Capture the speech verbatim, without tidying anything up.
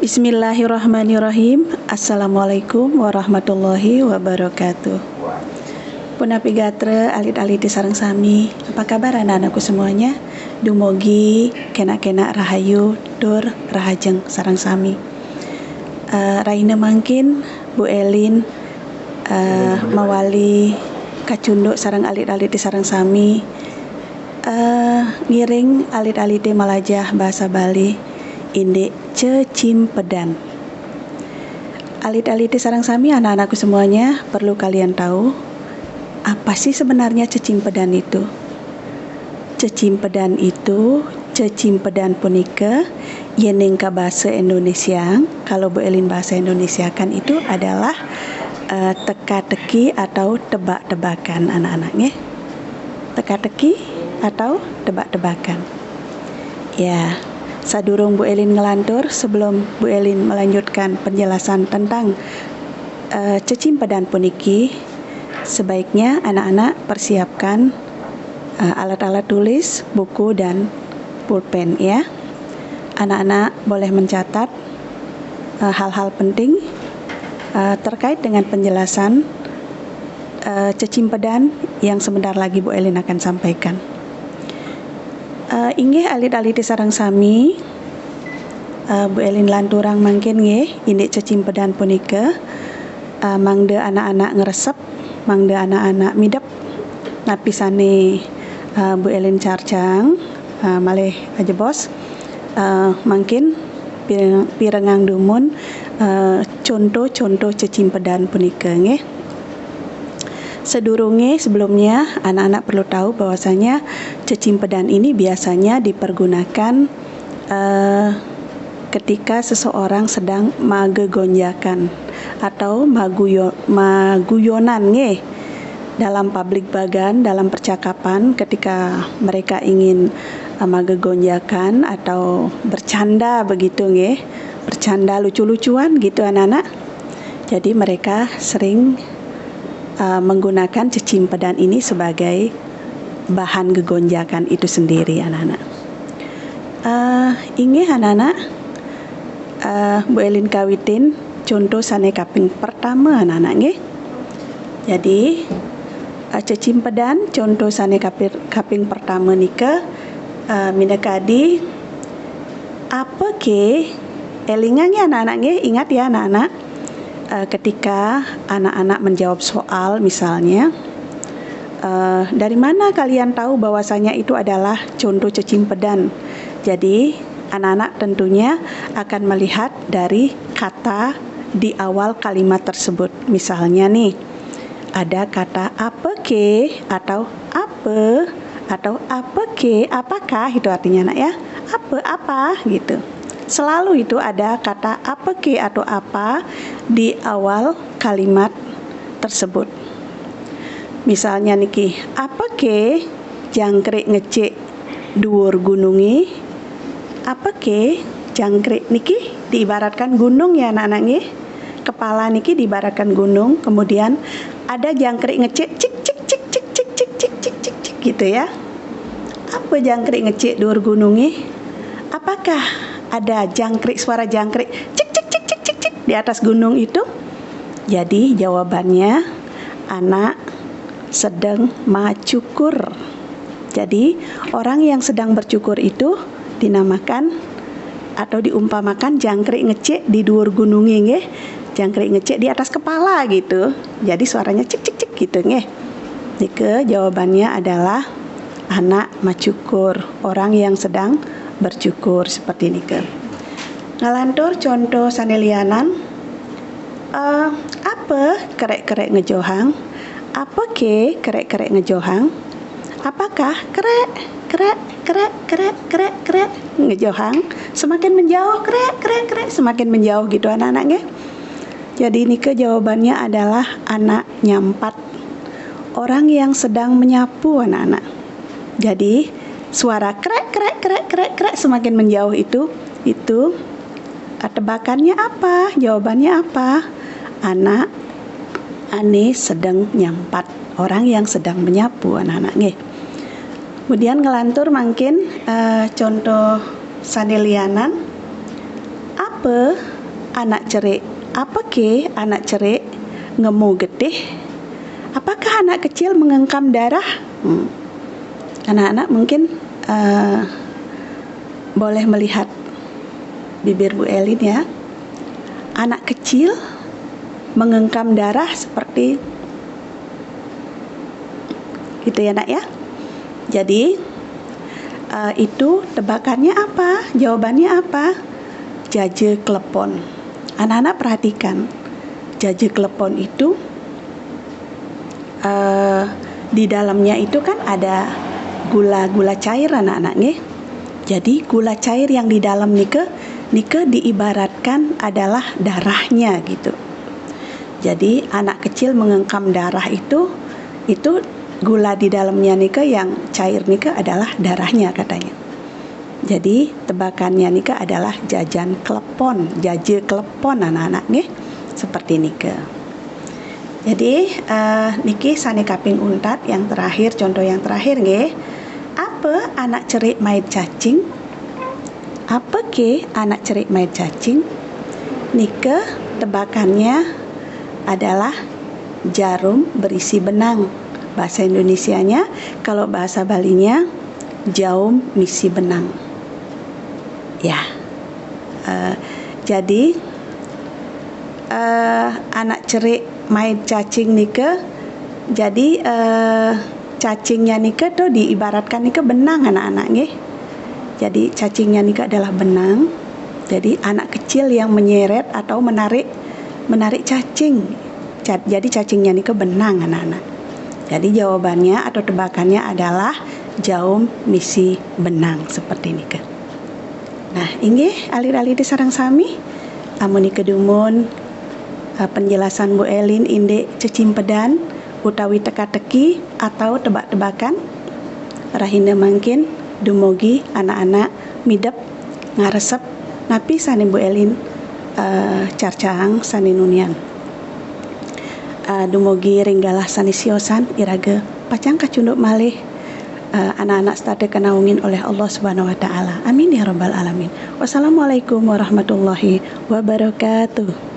Bismillahirrahmanirrahim. Assalamualaikum warahmatullahi wabarakatuh. Punapi gatra, alit-alite sareng sami. Apa kabar anak-anakku semuanya? Dumugi kenak-kenak rahayu tur rahajeng sareng sami. Eh, rahina mangkin Bu Elin eh, mawali kacunduk sareng alit-alite sareng sami, eh, ngiring alit-alite malajah basa Bali indik cecimpedan. Alit-alite sareng sami, anak-anakku semuanya, perlu kalian tahu, apa sih sebenarnya cecimpedan itu? Cecimpedan itu, cecimpedan punika, yening ka basa Indonesia, kalau Bu Elin bahasa Indonesia kan itu adalah eh, teka-teki atau tebak-tebakan, anak-anak, nggih. Teka-teki atau tebak-tebakan. Ya, sadurung Bu Elin ngelantur, sebelum Bu Elin melanjutkan penjelasan tentang eh, cecimpedan puniki, sebaiknya anak-anak persiapkan eh, alat-alat tulis, buku, dan pulpen, ya. Anak-anak boleh mencatat eh, hal-hal penting eh, terkait dengan penjelasan eh, cecimpedan yang sebentar lagi Bu Elin akan sampaikan. Eh, inggih alit-alite sareng sami, eh, Bu Elin lanturang mangkin nggih, indik cecimpedan punika, eh, mangda anak-anak ngresep, mangda anak-anak midep napi sane eh, Bu Elin carcang, eh, malih ajebos, eh, mangkin pireng- pirengang dumun eh, conto-conto cecimpedan punika, nggih. Sedurunge, sebelumnya, anak-anak perlu tahu bahwasanya cecimpedan ini biasanya dipergunakan eh, ketika seseorang sedang magegonjakan atau maguyo- maguyonan, nggih. Dalam public bagan, dalam percakapan, ketika mereka ingin eh, magegonjakan atau bercanda begitu, nggih. Bercanda lucu-lucuan gitu, anak-anak. Jadi mereka sering eh, menggunakan cecimpedan ini sebagai bahan gegonjakan itu sendiri, anak-anak. Eh, inggih, anak-anak, eh, Bu Elin kawitin conto sane kaping pertama, anak-anak, nggih. Jadi eh, cecimpedan conto sane kapir- kaping pertama nika eh, minakadi, apa ke, elingang ya, anak-anak, nggih, ingat ya, anak-anak. Eh, ketika anak-anak menjawab soal, misalnya, eh, dari mana kalian tahu bahwasanya itu adalah conto cecimpedan? Jadi anak-anak tentunya akan melihat dari kata di awal kalimat tersebut. Misalnya nih, ada kata apa ke atau apa, atau apa ke, apakah, itu artinya, nak, ya, apa, apa gitu. Selalu itu ada kata apa ke atau apa di awal kalimat tersebut. Misalnya niki, apa ke jangkrik ngecik duur gununge? Apa ke jangkrik niki diibaratkan gunung ya, anak-anak, nggih? Kepala niki diibaratkan gunung, kemudian ada jangkrik ngecik, cik, cik, cik, cik, cik, cik, cik, cik, cik, cik, gitu ya. Apa jangkrik ngecik duur gununge? Apakah ada jangkrik, suara jangkrik cik, cik, cik, cik, cik, cik di atas gunung itu? Jadi jawabannya, anak sedang macukur. Jadi orang yang sedang bercukur itu dinamakan atau diumpamakan jangkrik ngecik di duur gununge, nggih. Jangkrik ngecik di atas kepala gitu. Jadi suaranya cik, cik, cik gitu, nggih. Nika jawabannya adalah anak macukur, orang yang sedang bercukur seperti nika. Ngalantur conto sane lianan, eh, apa kerek-kerek ngejohang? Apa ke kerek-kerek ngejohang? Apakah kerek, kerek, kerek, kerek, kerek, kerek ngejohang? Semakin menjauh, kerek, kerek, kerek, semakin menjauh gitu, anak-anak, nggih. Jadi nika jawabannya adalah anak nyampat. Orang yang sedang menyapu, anak-anak. Jadi suara krek, krek, krek, krek, krek semakin menjauh itu, itu eh, tebakannya apa? Jawabannya apa? Anak ane sedang nyampat. Orang yang sedang menyapu, anak-anak, nggih. Kemudian ngelantur mangkin eh, conto sane lianan. Apa anak cerik? Apa ke anak cerik ngemu getih? Apakah anak kecil mengengkam darah? Hmm. Anak-anak mungkin uh, boleh melihat bibir Bu Elin ya. Anak kecil mengengkam darah seperti gitu ya nak ya. Jadi uh, itu tebakannya apa? Jawabannya apa? Jaja klepon. Anak-anak perhatikan, jaja klepon itu uh, di dalamnya itu kan ada gula-gula cair anak-anak nih. Jadi gula cair yang di dalam nika nika diibaratkan adalah darahnya gitu. Jadi anak kecil mengengkam darah itu itu gula di dalamnya nika yang cair nika adalah darahnya katanya. Jadi tebakannya nika adalah jajan klepon, jaja klepon anak-anak nggih. Seperti nika. Jadi uh, niki sane kaping untat yang terakhir, contoh yang terakhir nggih. Apa anak cerik main cacing? Apa ke anak cerik main cacing? Nika tebakannya adalah jarum berisi benang. Bahasa Indonesianya, kalau bahasa Balinya, jaum misi benang. Ya. Uh, jadi uh, anak cerik main cacing nika. Jadi uh, cacingnya nika tuh diibaratkan nika benang anak-anak nggih. Jadi cacingnya nika adalah benang. Jadi anak kecil yang menyeret atau menarik menarik cacing. Jadi cacingnya nika benang anak-anak. Jadi jawabannya atau tebakannya adalah jaum misi benang seperti nika. Nah, inggih alit-alit sareng sami, amun nika dumun uh, penjelasan Bu Elin indik cecimpedan utawi teka-teki atau tebak-tebakan. Rahina mangkin dumugi anak-anak midep ngaresep napi sane Bu Elin uh, carcaang sane nunian. Uh, dumugi ring galah sane siosan iraga pacang kacunduk malih uh, anak-anak setata kanaungin oleh Allah Subhanahu wa taala. Amin ya rabbal alamin. Wassalamualaikum warahmatullahi wabarakatuh.